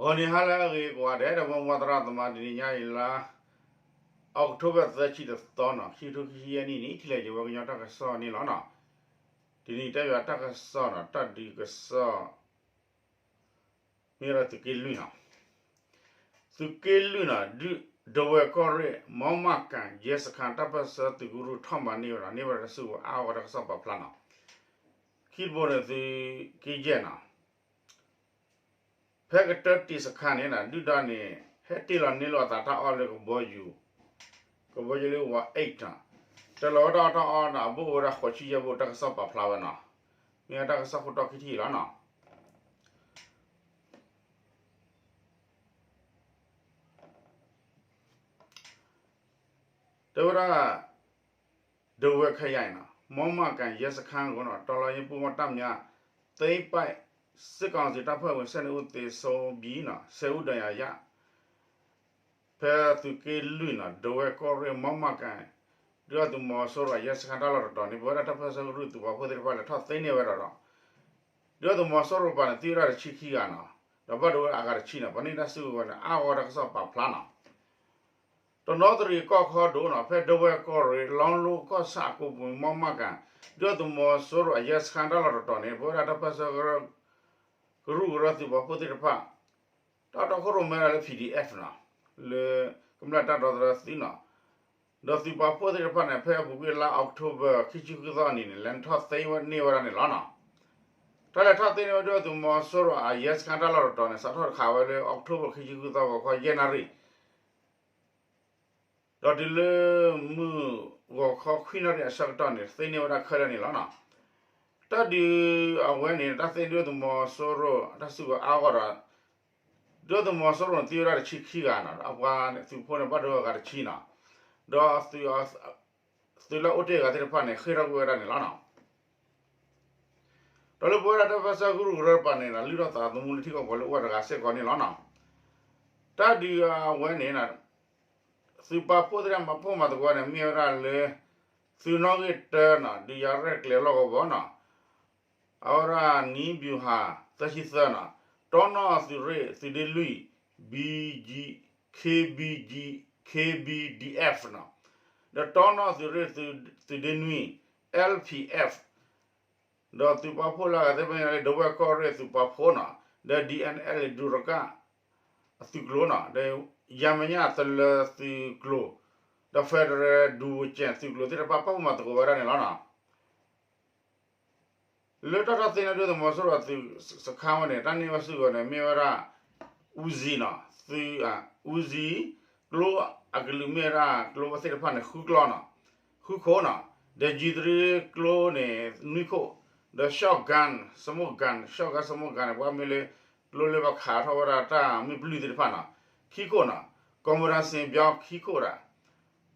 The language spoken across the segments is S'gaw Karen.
ဂီၤနံၤဟါလၢအဂ့ၤကိးဂၤဒဲး ဒီပုၢ်ဝဲၢ်သရၣ်သမါ တနံၤညါအံၤလါ October သၢဆံတသီနီၤ ခံကထိခံဆံယဲၢ်နံၣ်န့ၣ် ထံၣ်လိာ်က့ၤဝဲကညီတၢ်ကစီၣ်န့ၣ်လီၤနီၤ. တနံၤတၢ်ယွၤတၢ်ကစီၣ်နီၤ တၢ်ဒုးကစီၣ် မ့ၢ်ဝဲဒၣ်သုးက့လွံၢ်နီၤ, သုးက့လွံၢ်နီၤ ဒုး ဒဝဲၢ်ကီၢ်ရ့ၣ် မီမၣ်ကၣ် ယဲစခါ တၢ်ပၢၢ်ဆၢသုးကရူၢ်ထီၣ်မၤန့ၢ်ဝဲဒီး န့ၢ်ဝဲဒၣ်တၢ်စုကဝဲၤအါဂီၢ်တၢ်ကစီၣ်ပာ်ဖျါနီၤ. ခံတဘိန့ၣ်သုးက့ယဲၢ်နီၤ ဖဲကတၢၢ်တံၢ်စခါန့ၣ် ဒုၣ်ဒါန့ၣ် ဟဲတ့ၢ်လီၤန့ၢ်လီၤအသးတၢ်အီၣ်လၢကဘီယူၤ, ကဘီယူၤလၢ ဝါအ့ၣ်ထၢၣ်, တၢ်လီၤဝဲဒၣ်တၢ်အီၣ်ဒီး အဘိၣ်ဝဲဒၣ်ဃိးဆံယဲၢ်ဘိၣ် တၢ်ကစီၣ်ပာ်ဖျါဝဲနီၤ. မ့ၢ်ဝဲတၢ်ကစီၣ်ခိၣ်တီခံထံၣ်အံၤလီၤနီၤ. တဲဝဲဒၣ် ဒဝဲၢ်ခယၤအံၤနီၤ မီမၣ်ကၣ်ယဲစခါအဂီၢ်နီၤ တီၤလီၤယဲပူမီၣ်တၢ်မၠါ သိမ်းပိုက် စစ်ကောင်စီတပ်ဖွဲ့ဝင် ဆယ့်နှစ်ဦးသေဆုံးပြီးနီၤ ဆယ်ဦးဒဏ်ရာရ ဖဲသုးက့လွံၢ်နီၤ ဒဝဲၢ်ကီၢ်ရ့ၣ် မီမၣ်ကၣ် ဒုၣ်ဒါသုးမီၤစိရိၤအယဲစခါတၢ်လီၢ်တတီၤန့ၣ် ပဝဲဒၣ်တၢ်ပၢၢ်ဆၢကရူၢ်သုးပာ်ဖှိၣ်သ့ၣ်တဖၣ်လဲၤထီၣ်သ့န့ၢ်ဝဲဒီး ဒုၣ်ဒါသုးမီၤစိရိၤတကပၤန့ၣ် သံဝဲဒၣ်တဆံခံဂၤနီၤ, ဒီးဘၣ်ဒိဝဲအဂၤတဆံနီၤ ပှၤန့ၢ်တၢ်စုကဝဲၤန့ၣ် အါဂီၢ်တၢ်ကစီၣ်ပာ်ဖျါနီၤ. တနီသရံၣ်ကီၢ်ခီဒိၣ်နီၤ ဖဲဒဝဲၢ်ကီၢ်ရ့ၣ် လီလိကီၢ်ဆၣ်အကိပူၤ မီမၣ်ကၣ် ဒုၣ်ဒါသုးမီၤစိရိၤအယဲစခါတၢ်လီၢ်တတီၤန့ၣ် ပဝဲဒၣ်တၢ်ပၢၢ်ဆၢ ကရူၢ်ကရၢသုးပာ်ဖှိၣ်သ့ၣ်တဖၣ် တၢ်တီခိၣ်ရိၣ်မဲဒၣ်လၢ PDF နီၤ, လၢကမျၢၢ်တၢ်ဒီသဒၢသုးနီၤ, ဒီးသုးပာ်ဖှိၣ်သ့ၣ်တဖၣ်န့ၣ် ဖဲအပူၤကွံာ်လါ October ခံဆံဃုသီအနံၤန့ၣ် လဲၤထီၣ်သ့န့ၢ်ဝဲဒၣ်န့ၣ်လီၤနီၤ. တၢ်လဲၤထီၣ်သ့န့ၢ်ဝဲဒၣ်သုးမီၤစိရိၤအယဲစခါတၢ်လီၢ်တတီၤန့ၣ် စးထီၣ်တခါဝဲလၢ October ခံဆံဃုသီ ဂီၤခီယဲၢ်နၣ်ရံၣ် ဒီးတုၤလၢမုၢ်ဂီၤခီခွံနၣ်ရံၣ်အဆၢကတီၢ်န့ၣ် သ့န့ၢ်ဝဲဒၣ်ခဲလၢာ်န့ၣ်လီၤနီၤ. တၢ်ဒုးအဝဲန့ၣ် တၢ်သ့န့ၢ်ဒုၣ်ဒါသုးမီၤစိရိၤ တၢ်စုကဝဲၤအါဂီၢ်ဒီး ဒုၣ်ဒါသုးမီၤစိရိၤန့ၣ် သံဝဲဒၣ်တဆံခံဂၤနီၤ, အပှၤသုးဖိန့ၣ် ဘၣ်ဒိအဂၤတဆံနီၤ, ဒီးသုးလၢအအိၣ်တ့ၢ်အဂၤသ့ၣ်တဖၣ်န့ၣ် ဃ့ၢ်ထီၣ်ကွံာ်ဝဲဒၣ်န့ၣ်လီၤနီၤ. ဒီးလၢပဝဲဒၣ်တၢ်ပၢၢ်ဆၢကရူၢ်ကရၢတကပၤန့ၣ် လုၢ်ထီၣ်သးသမူလၢထံကီၢ်ပှၤလၢအိၣ်ဝဲတဂၤစ့ၢ်ကီးန့ၣ်လီၤနီၤ. တၢ်ဒုးအဝဲန့ၣ် သုးပာ်ဖှိၣ်သ့ၣ်တဖၣ်မၤဖှိၣ်မၤသကိးန့ၣ် မ့ၢ်ဝဲဒၣ်လၢ သုးနီၣ်ဂံၢ်တၢနီၤ ဒုးယၤရဲၣ်ကျဲၤလီၢ်ကဝီၤနီၤ, အဝဲဒၣ် နံၣ်ဘျူၤဟၣ် သၢဆံသၢနီၤ, တီနီၣ်သုးရ့ၣ် သုးဒ့လွံၢ် BG, KBG, KBDF နီၤ, ဒီးတီနီၣ်သုးရ့ၣ် သုးဒ့နွံ LPF ဒီးသုးပာ်ဖှိၣ်လၢအဂၤသ့ၣ်တဖၣ်လၢ ဒဝဲၢ်ကီၢ်ရ့ၣ်သုးပာ်ဖှိၣ်နီၤ, ဒီး DNLA ဒူရကၣ် အသုးကျိၤနီၤ, ဒီး ယၤမဲာ်ညၣ်သလၢသုးကျိၤ, ဒီး Federal ဒူဝကဲသုးကျိၤသ့ၣ်တဖၣ် ပာ်ဖှိၣ်မၤသကိးဝဲဒၣ်န့ၣ်လီၤနီၤ. လၢတၢ်ထီၣ်သ့န့ၢ်ဒုၣ်ဒါသုးမီၤစိရိၤအသုးစခါဝဲန့ၣ် တၢ်န့ၢ်ဝဲစုကဝဲၤန့ၣ် မ့ၢ်ဝဲဒၣ် Uzi နီၤ, Uzi ကျိအကလုာ်မ့ၢ်ဝဲဒၣ်ကျိသ့ၣ်တဖၣ်န့ၣ် ဃုကျီနီၤ, ဃုခိၣ်နီၤ, ဒီး G three ကျိန့ၣ် နွံခိၣ်, ဒီး shotgun smoke gun, shotgun smoke gun န့ၣ် ပှၤမ့ၢ်လၢ ကျိလၢပှၤခးထီၣ်ဝဲဒၣ်တၢ်မ့ၣ်ပျုၢ်သ့ၣ်တဖၣ်နီၤ, ခံခိၣ်နီၤ, ကီၢ်မၢဒၣ်စ့ၣ်ဘျီခံခိၣ်ဒၣ်,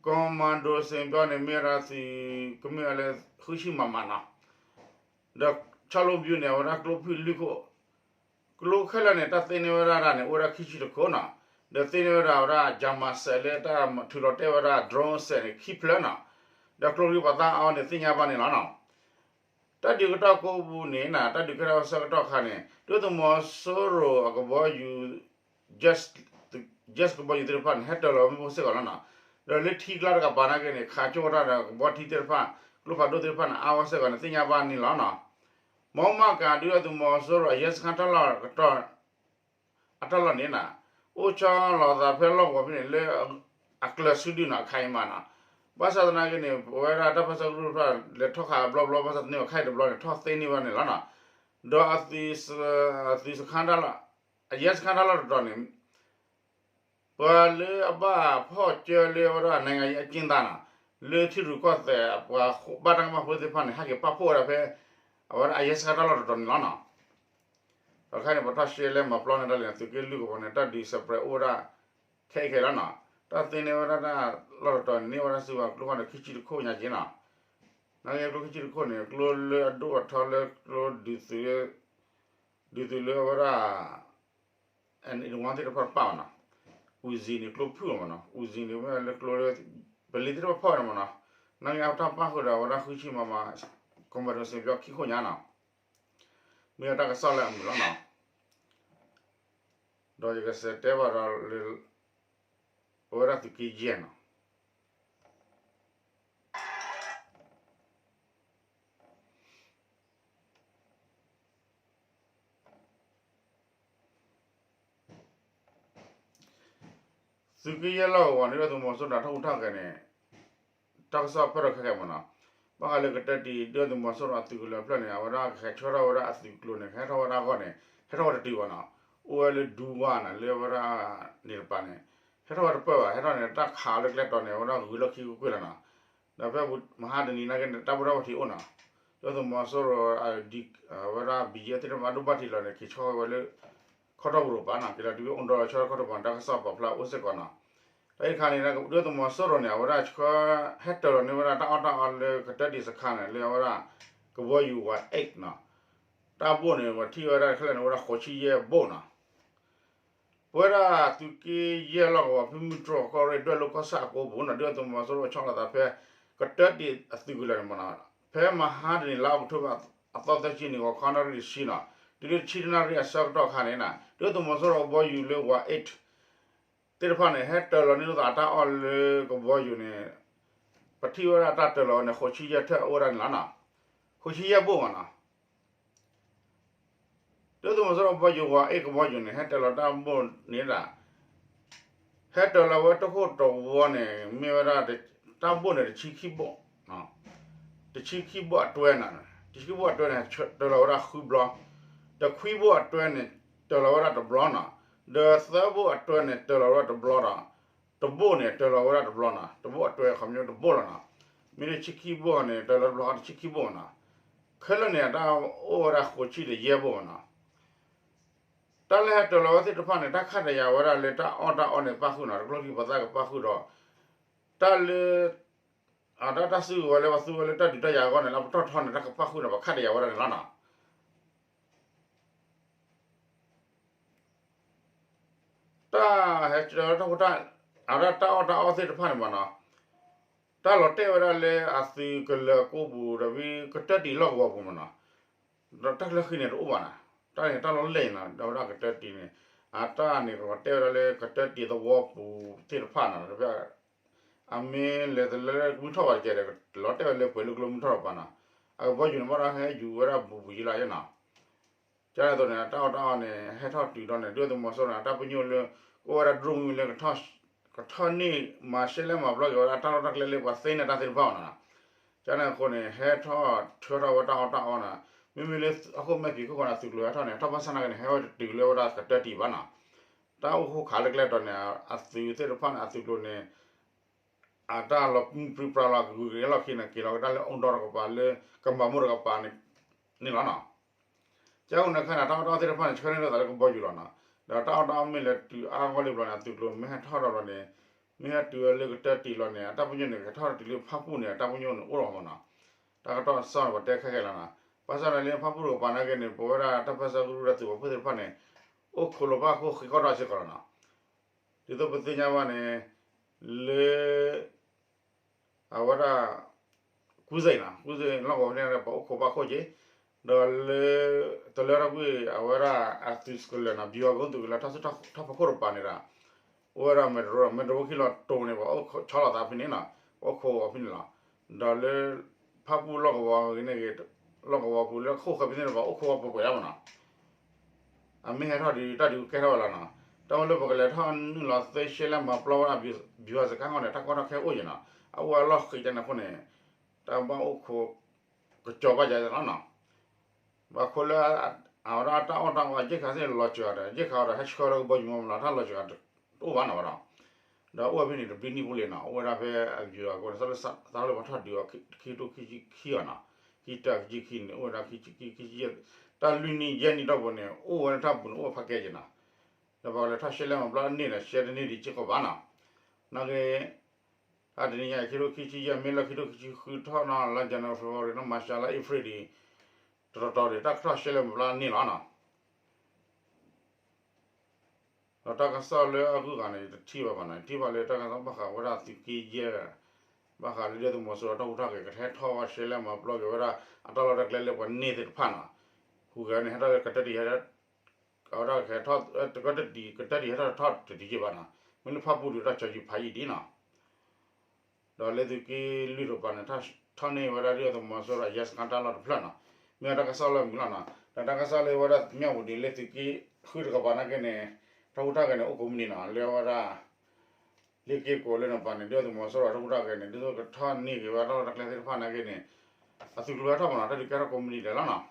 ကီၢ်မၢဒိၣ်စ့ၣ်ဘျီန့ၣ် မ့ၢ်ဝဲဒၣ်သုးကမ့ၢ်ဝဲလၢ ဃုဆံ မမ နီၤ, ဒီး ဆီလိဘျူး န့ၣ် အဝဲဒၣ်ကျိဖုၣ်လွံၢ်ခိၣ်, ကျိခဲလၢာ်န့ၣ် တၢ်သ့န့ၢ်ဝဲဒၣ်န့ၣ် အိၣ်ဝဲဒၣ်ခံဆံတခိၣ်နီၤ, ဒီးသ့န့ၢ်ဝဲဒၣ်ဝဲဒၣ် Jammer စဲးလၢတၢ်ထုးလီၤတဲာ်ဝဲဒၣ် drone စဲးန့ၣ် ခံဖျၢၣ်နီၤ, ဒီးကျိချံပှၤသၣ်အါအီၤန့ၣ် သ့ၣ်ညါဘၣ်န့ၣ်လီၤနီၤ. တၢ်ဒုးကတီၢ်ကိးပူၤန့ၣ် တၢ်ဒုးကဲထီၣ်ဆၢကတီၢ်ခါန့ၣ် ဒုၣ်ဒါသုးမီၤစိရိၤအကဘီယူၤ jet ကဘီယူၤသ့ၣ်တဖၣ်န့ၣ် ဟဲတၢၤလီၤမ့ၣ်ပိၢ်စ့ၢ်ကီးလီၤနီၤ, ဒီးလၢထံကျါတကပၤနာ်က့န့ၣ် ခးကၠိဝဲဒၣ်ဒီးကဘီထံသ့ၣ်တဖၣ် ကျိဖးဒိၣ်သ့ၣ်တဖၣ်န့ၣ် အါဝဲစ့ၢ်ကီးန့ၣ် သ့ၣ်ညါဘၣ်န့ၣ်လီၤနီၤ. မီမၣ်ကၣ် ဒုၣ်ဒါသုးမီၤစိရိၤအယဲစခါတၢ်လီၢ်ကတီၢ် အတၢ်လီၢ်န့ၣ်နီၤ အိၣ်ဆီလီၤသးဖဲလီၢ်ကဝီၤဖဲန့ၣ်လၢ အကျၢၤဆူဒုနီၤ အခါအံၤမးနီၤ, ဘၣ်ဆၣ်သနာ်က့န့ၣ် ပဝဲဒၣ်တၢ်ပၢၢ်ဆၢကရူၢ်တဖၣ် လဲၤထီၣ်ခးဘျီဘျီ ဘၣ်ဆၣ်သနာ်က့အခါအံၤတဘျီန့ၣ် ထီၣ်သ့န့ၢ်ဝဲန့ၣ်လီၤနီၤ, ဒီးအသုးစခါတၢ်လီၢ် အယဲစခါတၢ်လီၢ်တတီၤန့ၣ် ပှၤလၢအဘၣ်ဖီၣ်ကၢလၢဝဲဒၣ် နိုင်ငံရေးအကျဉ်းသားနီၤ လၢထံရူၢ်ကီၢ်သဲး ပှၤဘၣ်တၢ်ကမၣ်ဖိသ့ၣ်တဖၣ်န့ၣ် ဟဲက့ၤပာ်ဖှိၣ်ဝဲဒၣ်ဖဲ အဝဲဒၣ်အယဲစခါတၢ်လီၢ်တတီၤန့ၣ်လီၤနီၤ. ဒီးခဲအံၤန့ၣ် ပထီၣ်ရှဲလဲမၤပျီန့ၢ်ဒၣ်လဲာ်န့ၣ် သုးက့လွံၢ်ကဝီၤန့ၣ် တၢ်ဒုး spread အိၣ်ဝဲဒၣ် ခဲအံၤခဲအံၤလီၤနီၤ. တၢ်သ့န့ၢ်ဝဲဒၣ်တၢ်လီၢ်တတီၤန့ၣ် န့ၢ်ဝဲဒၣ်စုကဝဲၤကျိဖးဒိၣ်န့ၣ် ခံဆံတခိၣ်ညါက့ၤနီၤ. နာ်က့ကျိခံဆံတခိၣ်န့ၣ် ကျိလၢအဒိၣ်အထီလၢကျိ ဒုးသုးလၢအဝဲဒၣ် အဲ ဝါသ့ၣ်တဖၣ်တပာ်ဘၣ်နီၤ. Uzi န့ၣ် ကျိဖုၣ်မးနီၤ, Uzi န့ၣ် မ့ၢ်လၢကျိလၢ ပလံၤသ့ၣ်တဖၣ်ဖီၣ်န့ၣ်မးနီၤ. နာ်က့အတၢ်ပာ်ဃုာ်ဒီး အဝဲဒၣ်ဃုဆံ မမ ကီၢ်မၢဒိၣ်စ့ၣ်ဘျီခံခိၣ်ညါနီၤ. မ့ၢ်အတၢ်ကစီၣ်လၢအမုာ်လီၤနီၤ. ဒီးယကစံးတဲဘၣ်ဒီးလၢ ပဝဲဒၣ်သုးက့ယဲၢ်နီၤ သုးက့ယဲၢ်လီၢ်ကဝီၤန့ၣ် ဒုၣ်ဒါသုးမီၤစိရိၤတၢ်ထီၣ်ဟူးထီၣ်ဂဲၤန့ၣ် တၢ်ကစီၣ်ဖျါထီၣ်ခဲကဲမ့ၢ်နီၤ, ဘၣ်ဃးလၢကတၢၢ်တံၢ် ဒုၣ်ဒါသုးမီၤစိရိၤအသုးကလၢၤဖျၢၣ်န့ၣ် အဝဲဒၣ်ကဟဲဆှၢထီၣ်ဝဲဒၣ်အသုးကျိၤန့ၣ် ကဟဲထီၣ်ဝဲဒၣ်အဂီၢ်န့ၣ် ဟဲထီၣ်ဝဲတတုၤဘၣ်နီၤ, အိၣ်ဝဲလၢဒူဝါနီၤ လၢအဝဲဒၣ်န့ၣ်တပၤန့ၣ် ဟဲထီၣ်ဝဲတပၢၢ်ဘၣ် ဟဲထီၣ်န့ၣ် တၢ်ခးလၢကျဲတီၤန့ၣ် အဝဲဒၣ်ဂုၤလီၢ်ခံကွ့ၢ်ကွ့ၢ်လီၤနီၤ, ဒီးဖဲမဟါတနံၤနာ်က့န့ၣ် တၢ်ဘိၣ်တၢ်ဘၣ်ထံးအိၣ်နီၤ, ဒုၣ်ဒါသုးမီၤစိရိၤ အဝဲဒၣ် ဘီယဲၢ် သ့ၣ်တဖၣ်ဒိၣ်ဘၣ်ထံးလီၤန့ၣ် က့ၤဆှၢဝဲလၢ ခီၣ်ထီၣ်ပူၤတကပၤနီၤ, က့ၤလီၤတုၤအိၣ်ဒီးဆၢခီၣ်ထီၣ်ပူၤန့ၣ် တၢ်ကစီၣ်ပာ်ဖျါအိၣ်စ့ၢ်ကီးနီၤ, တၢ်အံၤတခါန့ၣ် ဒုၣ်ဒါသုးမီၤစိရိၤန့ၣ် အဝဲဒၣ်ဆှၢ ဟဲတၢၤလီၤန့ၢ်ဝဲဒၣ်တၢ်အီၣ်တၢ်အီလၢကတၢၢ်တံၢ်စခါန့ၣ် လၢအဝဲဒၣ် ကဘီယူၤ ဝါအ့ၣ်နီၤ, တၢ်ဘိၣ်န့ၣ် ပထံၣ်ဝဲဒၣ်ခဲလၢာ်န့ၣ် အိၣ်ဝဲဒၣ်ဃိးဆံယဲၢ်ဘိၣ်နီၤ ပဝဲဒၣ်သုးက့ယဲၢ်လီၢ်ကဝီၤ ဖုမုၢ်တြီၢ်ကီၢ်ရ့ၣ် ဒွဲၣ်လိၤကီၢ်ဆၣ်အကိပူၤနီၤ ဒုၣ်ဒါသုးမီၤစိရိၤဆီလီၤသးဖဲ ကတၢၢ်တံၢ်အသုးကလၢၤန့ၣ်မ့ၢ်နီၤ, ဖဲမဟါတနံၤလါအီးကထိဘၢၣ်အသီသၢဆံန့ၣ် ဂီၤခီနၣ်ရံၣ်တဆံနီၤ, တုၤလၢတဆံတနၣ်ရံၣ်အဆၢကတီၢ်အခါန့ၣ် ဒုၣ်ဒါသုးမီၤစိရိၤကဘီယူၤလၢ ဝါအ့ၣ် သ့ၣ်တဖၣ်န့ၣ် ဟဲတၢၤလီၤန့ၢ်သးတၢ်အီၣ်လၢကဘီယူၤန့ၣ်, ပထံၣ်ဝဲဒၣ်တၢ်တၢၤလီၤဝဲန့ၣ် ဃိးဆံယဲၢ်ထၢၣ်အိၣ်ဝဲဒၣ်န့ၣ်လီၤနီၤ, ဃိးဆံယဲၢ်ဘိၣ်မ့ၢ်နီၤ ဒုၣ်ဒါသုးမီၤစိရိၤကဘီယူၤ ဝါအ့ၣ်ကဘီယူၤန့ၣ် ဟဲတၢၤလီၤတၢ်ဘိၣ်န့ၣ်ဒၣ် ဟဲတၢၤလီၤဝဲတခိၣ်တဝီန့ၣ် မ့ၢ်ဝဲဒၣ် တၢ်ဘိၣ်န့ၣ် တဆံခံဘိၣ်, တဆံခံဘိၣ်အတွဲနီၤ, တဆံခံဘိၣ်အတွဲန့ၣ် တၢၤလီၤဝဲဒၣ်ဃုဘျီ, တခွံဘိၣ်အတွဲန့ၣ် တၢၤလီၤဝဲဒၣ်တဘျီနီၤ, ဒီးသၢဘိၣ်အတွဲန့ၣ် တၢၤလီၤဝဲဒၣ်တဘျီဒီး တဘိၣ်န့ၣ် တၢၤလီၤဝဲဒၣ်တဘျီနီၤ, တဘိၣ်အတွဲခီပညီတဘိၣ်လီၤနီၤ, မ့ၢ်တဆံခံဘိၣ်န့ၣ် တၢၤလီၤတဘျီဃီတဆံခံဘိၣ်နီၤ, ခဲလၢာ်န့ၣ် တၢ်အိၣ်ဝဲဒၣ်ဃိးဆံဒီးယဲၢ်ဘိၣ်မ့ၢ်နီၤ တၢ်လၢဟဲတၢၤလီၤဝဲသ့ၣ်တဖၣ်န့ၣ် တၢ်ခးတယာ်ဝဲဒၣ်လၢတၢ်အီၣ်တၢ်အီန့ၣ်ပၣ်ဃုာ်နီၤ, တကျိၣ်ထံပသၣ်ကပၣ်ဃုာ်ဒီး တၢ်လၢ အတၢ်တၢ်စုကဝဲၤလၢပှၤသူဝဲလၢတၢ်ဒုးတၢ်ယၤအဂီၢ်န့ၣ် လၢပတီၢ်ထီန့ၣ် တၢ်ကပၣ်ဃုာ်ဒီး ပှၤခးတယာ်ဝဲဒၣ်န့ၣ်လီၤနီၤ. တၢ်ဟဲတၢၤလီၤတၢ်ဖိတၢ် အဝဲဒၣ်တၢ်အီၣ်တၢ်အီသ့ၣ်တဖၣ်န့ၣ်မ့ၢ်နီၤ, တၢ်လီၤတဲာ်ဝဲဒၣ်လၢအသုးကလၢၤကိးပူၤ ဒီးဝံၤကတၢၢ်တံၢ်လီၢ်ကဝီၤပူၤမ့ၢ်နီၤ, ဒီးတၢ်ကျၢဃံန့ၣ်တအိၣ်ဘၣ်နီၤ, တၢ်န့ၣ်တၢ်လီၢ်လဲၢ်နီၤ, ဒီးဝဲဒၣ်ကတၢၢ်တံၢ်န့ၣ် အတၢ်န့ၣ်ကလီၤတဲာ်ဝဲဒၣ်လၢကတၢၢ်တံၢ်သဝီပူၤသ့ၣ်တဖၣ်နီၤ, ဒီး အမ့ၢ်လဲၤတလၢလၢမုၢ်ထီၣ်ဘၣ်တကဲဒီး လီၤတဲာ်ဝဲလၢပှဲၤလၢကျိမုၢ်ထီၣ်တကပၤနီၤ, အကဘီယူၤန့ၣ်ဘၣ်ဒီးဟဲယူၤဝဲဒၣ်ပူၤပူၤယံၤလီၤနီၤ. ကန့ၣ်အသိးန့ၣ် တၢ်အီၣ်တၢ်အီန့ၣ် ဟဲထီၣ်တုၤဒီးန့ၣ် ဒုၣ်ဒါသုးမီၤစိရိၤန့ၣ် တၢ်ပညိၣ်လၢ ကအိၣ်ဝဲဒၣ် drone မ့ၢ်လၢ ကထီၣ်န့ၢ်မၤရှဲလဲၣ်မၤပျီက့ၤဝဲဒၣ်တၢ်လီၢ်တၢ်ကျဲလၢပှၤသ့န့ၢ်တၢ်သ့ၣ်တဖၣ်အီၤနီၤ. ကန့ၣ်အဃိန့ၣ် ဟဲထီၣ်ဆှၢထီၣ်ဝဲတၢ်အီၣ်တၢ်အီနီၤ, မ့မ့ၢ်လၢဟီၣ်ခိၣ်မဲာ်ဖံးခိၣ်ဃီန့ၣ် သုးကျိၤဟဲထီၣ်န့ၣ် ဟဲထီၣ်ဘၣ်ဆၣ်နာ်က့န့ၣ် ဟဲဝဲတတုၤလၢဝဲဒၣ်ကတၢၢ်တံၢ်ဘၣ်နီၤ. တၢ်အိၣ်ခိၣ်ခးလၢကျဲတီၤန့ၣ် အသုးသ့ၣ်တဖၣ်န့ၣ် အသုးကျိၤန့ၣ် အတၢ်လီၤပြံပြံပြါလီၤ ကဂုၤက့ၤလီၢ်ခံန့ၣ် က့ၤလီၤကဒါလၢအူဒီတကပၤလၢ ကမၤမိၢ်တကပၤန့ၣ်လီၤနီၤ. ကန့ၣ်အခါန့ၣ် တၢ်အီၣ်တၢ်အီသ့ၣ်တဖၣ်န့ၣ် ဆှၢန့ၢ်လိာ်သးလၢကဘီယူၤလီၤနီၤ. ဒီးတၢ်အီၣ်တၢ်အီမ့ၢ်လဲၤတုၤအါဂီၢ်လံဘျီန့ၣ် အသုးကျိၤမ့ၢ်ဟဲထီၣ်ဒီးဘျီန့ၣ် မ့ၢ်ဟဲတုၤဝဲလၢကတၢၢ်တံၢ်လီၤန့ၣ် အတၢ်ပညိၣ်န့ၣ် ကထီၣ်တုၤလၢဖၣ်ပူၣ်န့ၣ် အတၢ်ပညိၣ်န့ၣ်အိၣ်လီၤမ့ၢ်နီၤ. တၢ်ကတီၢ်စၢ်န့ၣ် ပတဲခဲကဲလီၤနီၤ. ဘၣ်ဆၣ်န့ၣ်လၢဖၣ်ပူၣ်တကပၤနာ်က့န့ၣ် ပဝဲဒၣ်တၢ်ပၢဆှၢကရူၢ်တၢ်သုးဝဲဖိသ့ၣ်တဖၣ်န့ၣ် အိၣ်ခိးလီၤဘၣ်ခိၣ်ဃ့ကီၢ်ဒီးစ့ၢ်ကီးလီၤနီၤ. ဒ်သိးပသ့ၣ်ညါဘၣ်န့ၣ် လၢ အဝဲဒၣ် ကူစ့ၣ်နီၤ, ကူစ့ၣ်လီၢ်ကဝီၤဖဲန့ၣ် ပှၤအိၣ်ခိးဘၣ်ခိၣ်က့ၤ, ဒီးလၢ တလၢတၢ်ကွံာ် အဝဲဒၣ်အသုးကလၢၤနီၤ, ဘံဝါကီသုးကလၢၤ ထီၣ်ဆူထီၣ်ဖီခိၣ်တပၤန့ၣ်ဒီး အိၣ်ဝဲဒၣ်မဲၢ်တရိ မဲၢ်တရိခံလီၤတိၤန့ၣ် ပှၤအိၣ်ဆီလီၤသးဖဲန့ၣ်နီၤ, ပှၤအိၣ်ခိးအီၤဖဲန့ၣ်လီၤ. ဒီးလၢ ဖၣ်ပူၣ်လီၢ်ကဝီၤဂ့ၤန့ၣ်ဂ့ၤ, လီၢ်ကဝီၤပူၤလၢခိၣ်ဃၢၤဖဲန့ၣ် ပှၤအိၣ်ခိးအီၤပှဲၤပှဲၤဒၣ်မ့ၢ်နီၤ. အမ့ၢ်ဟဲထီၣ်ဒုးတၢ်ဒုးကဲထီၣ်ဝဲလီၤနီၤ. တၢ်အိၣ်လၢပကလဲၤထီၣ်နုာ်လီၤသ့ရှဲလဲၣ်မၤပျီဝဲဒၣ် ဘံဝါစခါဃီန့ၣ် တၢ်ကီတၢ်ခဲအိၣ်ယံၤနီၤ. အအိၣ်ဝဲလီၢ်ဃံးကန့ၣ်အဃိန့ၣ် တၢ်ဘၣ်အိၣ်ခိး ကစီၤဘၣ်ယၤလီၤနီၤ. ဘၣ်ခိၣ်လၢ အဝဲဒၣ်တၢ်အီၣ်တၢ်အီအယဲၢ်ခါသ့ၣ်လီၤစှၤဒီး ယဲၢ်ခါဒီးဟဲဆှၢလၢကဘီယူၤမ့ၢ်လီၤ တၢ်လီၤစှၤတအိၣ်ဘၣ်နီၤဝဲဒီး ဒီးအိၣ်ဝဲဖဲန့ၣ် တဘျုးနံၣ်ဖိလံနီၤ, အိၣ်ဝဲဒၣ်ဖဲအဘံၤအီၤကိးန့ၣ် စးလၢသးလၢပှၤထီၣ်ဒုးအီၤ ခံကထိခံဆံခံအီၤနီၤ, ခံကထိခံဆံခံန့ၣ် အိၣ်ဝဲဒၣ်ခံဆံခံ ခံဆံယဲၢ်, တၢ်လွံၢ်နံၣ်ယဲၢ်နံၣ်တီၢ်ပူၤန့ၣ် အိၣ်ဝဲဒၣ်တၢ်ပူၤန့ၣ် အိၣ်ဖးကဲက့ၤနီၤ, ဒီးပှၤကလဲၤထီၣ်ရှဲလဲၣ်မၤဘျီန့ၣ်ဒီး ရှဲတန့ၢ်ဒံးစ့ၢ်ကီးဘၣ်နီၤ, နာ်က့ တၢ်တနံၤညါအံၤ ခံကထိခံဆံယဲၢ် မ့ၢ်လၢခံကထိခံဆံဃုထီၣ်နီၤ လါ January February နီၤ March လါ April ဒံး တတီၤတီၤဒံး တၢ်ကထီၣ်ရှဲလဲၣ်မၤဘျီန့ၣ်လီၤနီၤ. ဒီးတၢ်ကစီၣ်လၢအဂုၤအဂၤန့ၣ် ယတထံၣ်ဘၣ်ဘၣ်နီၤ, ယထံၣ်ဘၣ်လၢတၢ်ကစီၣ်ဘၣ်ဃးဝဲဒၣ်သုးက့ယဲၢ်, ဘၣ်ဃးလၢဒုၣ်ဒါသုးမီၤစိရိၤတၢ်ဟူးတၢ်ဂဲၤ ကဟဲထီၣ်ဝဲရှဲလဲၣ်မၤပျီက့ၤဝဲဒၣ် အတၢ်လီၢ်တၢ်ကျဲလၢပှၤန့ၢ်သ့ၣ်တဖၣ်နီၤ, ဟူးဂဲၤန့ၣ် ဟဲထီၣ်လၢကတၢၢ်တံၢ်ဟဲ အဝဲဒၣ်ကဲထီၣ်တကတၢၢ်တံၤ ကတၢၢ်တံၤဟဲထီၣ်တထီၣ်တထံၣ်က့ၤဘၣ်နီၤ, မ့ၢ်လၢဖၣ်ပူၣ်ဒုးတၢ်ဆီကံၤဖးယံာ်ဒ်နီၤ, ဒီးလၢသုးက့လွံၢ်တကပၤန့ၣ် ထီၣ်န့ၢ်ဝဲဒၣ်ဒ်အသုးမီၤစိရိၤ ရဲစခန်း တၢ်လီၢ်တဖျၢၣ်နီၤ, မ့ၢ်ဝဲတၢ်ကစီၣ်လၢမုာ်လီၤနီၤ, ဒီးတၢ်ကစီၣ်လၢဝဲဒၣ်မၠၣ်ဝတံၤလၢသုးက့ဃုတကပၤနာ်က့န့ၣ် တၢ်ဟူးတၢ်ဂဲၤန့ၣ် အိၣ်ကိးမုၢ်နံၤနီၤ, လၢဝဲဒၣ် လ့ၢ်က့ၢ်ကိးလၢန့ၣ်ပၤန့ၣ် ဒ်အသုးမီၤစိရိၤတၢ်ဟူးတၢ်ဂဲၤန့ၣ် ဒ်သိးကထီၣ်န့ၢ်က့ၤဝဲတၢ်လီၢ်တၢ်ကျဲသ့ၣ်တဖၣ်နာ်က့န့ၣ် အသုးကျိၤဝဲထီၣ်မးနီၤ, တၢ်ဒုးကဲထီၣ်ကိးမုၢ်နံၤဒဲးလီၤနီၤ.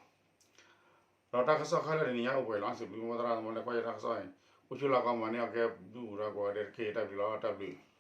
ဒီးတၢ်ကစီၣ်ခဲလၢာ်တနံၤညါအိၣ်ပှဲၤလီၤ, စံးဘျုးမိၢ်သရၣ်သမါလၢကွၢ်ယတၢ်ကစီၣ်အံၤ, အိၣ်ဆူၣ်လၢကီမၤန့ၢ်အီၤကဲ ဒုးအိၣ်ဒီးကိးဂၤဒဲးတက့ၢ်, တၢ်ဘျုးလီၤ, တၢ်ဘျုး